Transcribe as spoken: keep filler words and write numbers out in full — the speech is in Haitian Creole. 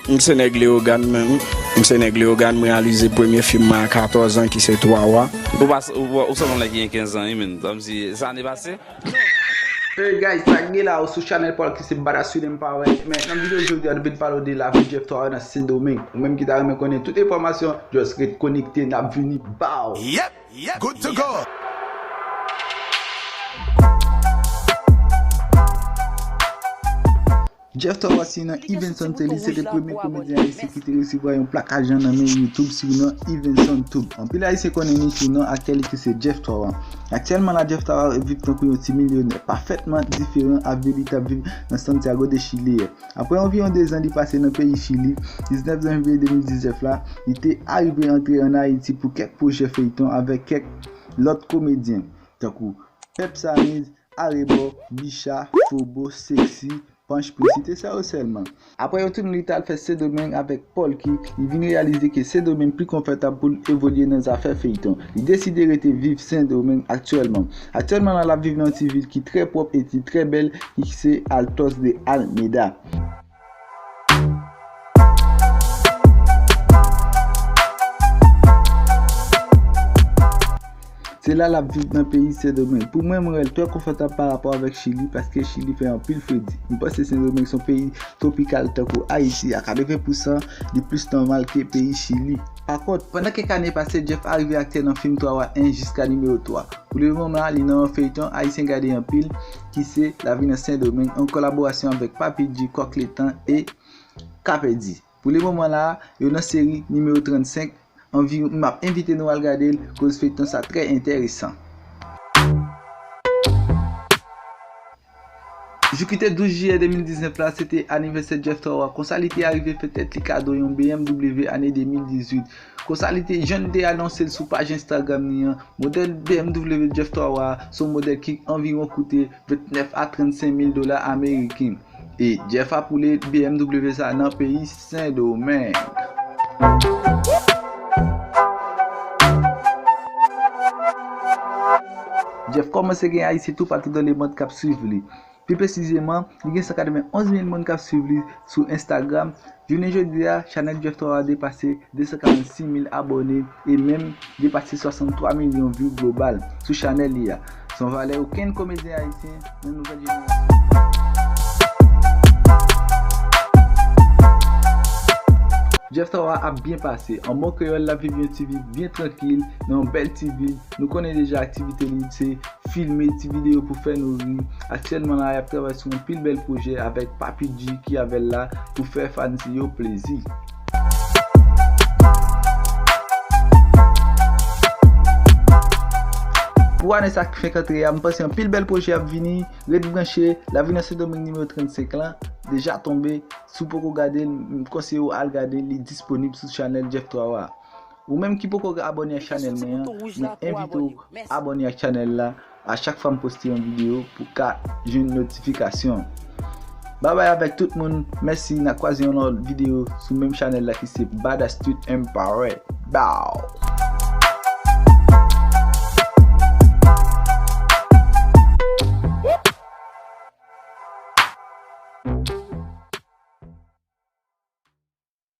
M se nèg Leyogàn menm. M se nèg Leyogàn, m reyalize premye fim mwen a katòz an ki se Twa Wa. Ou pa ou, ou sanble yon nèg ki gen kenz an wi menm. Kòmsi se ane pase. Hey guys, sa k gen la, ou sou chanèl Paul ki se Badass with Empower. Men nan videyo jodi a, nou vin pale w de lavi Jeff Twa Wa nan Sendomeng. Ou menm ki ta renmen konnen tout enfòmasyon, just ret konekte, n ap vini, bow! Yep, yep, good to go! Jeff Twa Wa si nan Ivenson Telly se te premye komedyen ayisyen ki te resevwa yon plak ajan nan men YouTube sou non Ivenson Tube. Anpil ayisyen konnen li sou non aktè li ki se Jeff Twa Wa. Aktyèlman la Jeff Twa Wa ap viv tankou yon ti milyonè pafètman diferan a vi li t ap viv nan Santiago de Chile a. Apre anviwon dezan li pase nan peyi Chili, diznèf janvye de mil diznèf la, li te arive antre ann Ayiti pou kèk pwojè feyton avèk kèk lòt komedyen, tankou Pep Samiz, Arebò, Bicha, Fobo, Sexy, Panch pou n site sa yo sèlman. Apre yo tounen li t al fè Sendomeng avèk Polky, li vin reyalize ke Sendomeng pi konfòtab pou l evolye nan zafè feyton. Li deside rete viv Sendomeng aktyèlman. Aktyèlman la l ap viv nan yon ti vil ki trè pwòp e ki trè bèl ki se Altos de Almeda. Se la l ap viv nan peyi Sendomeng. Pou mwen, mwen wè l twò konfòtab pa rapò avèk Chili, paske Chili fè anpil fredi. M panse Sendomeng se yon peyi twopikal tankou Ayiti a katreven pousan, li plis nòmal ke peyi Chili. Pakont, pandan kèk ane pase, Jeff arive aktè nan fim Twa Wa en jiska nimewo twa. Pou le moman, li nan yon feyton ayisyen gade anpil, ki se Lavi nan Sendomeng, an kolaborasyon avèk Papi G, Kòk Letan e Kapèdi. Pou le moman la, yo nan seri nimewo trannsenk, anvi, m ap envite nou al gade l, koz feyton sa trè enteresan. Jou ki te douz jiyè de mil diznèf la, se te anivèsè Jeff Twa Wa, konsa li te arive fè tèt li kado yon B M W ane de mil dizuit. Konsa li te, jan li te anonse l sou paj Instagram li an, modèl B M W Jeff Twa Wa se yon modèl ki anviwon koute vennèf a trannsenk mil dola ameriken. E Jeff ap woule B M W sa nan peyi Sendomeng. Jeff kòmanse gen ayisyen toupatou dan lemonn k ap swiv li. Pi presizeman, li gen san katreven onz mil moun k ap swiv li sou Instagram. Jounen jodi a, chanèl Jeff Twa Wa depase de san karannsis mil abòne e menm depase swasanntwa milyon view global sou chanèl li a. San valè okenn komedyen ayisyen nan nouvèl jenerasyon. Jeff Twa Wa ap byen pase. An bon kreyòl, l ap viv yon ti vi byen trankil nan yon bèl ti vil. Nou konnen deja aktivite li se filme ti videyo pou fè nou ri. Aktyèlman la, y ap travay sou yon pil bèl pwojè avèk Papi G ki avè l la pou fè fans yo plezi. Pou ane sa k fenk antre a, m panse yon pil bèl pwojè ap vini. Ret branche, Lavi nan Sendomeng nimewo trannsenk lan deja tonbe. Si w poko gade l, m konseye w al gade l, li disponib sou chanèl Jeff Twa Wa. Ou menm ki poko abòne ak chanèl mwen an, mwen envite w abòne ak chanèl la a chak fwa m poste yon videyo pou w ka jwenn notifikasyon. Babay avèk tout moun, mèsi, n a kwaze yon lòt videyo sou menm chanèl la ki se Badass Street Empire. Bow!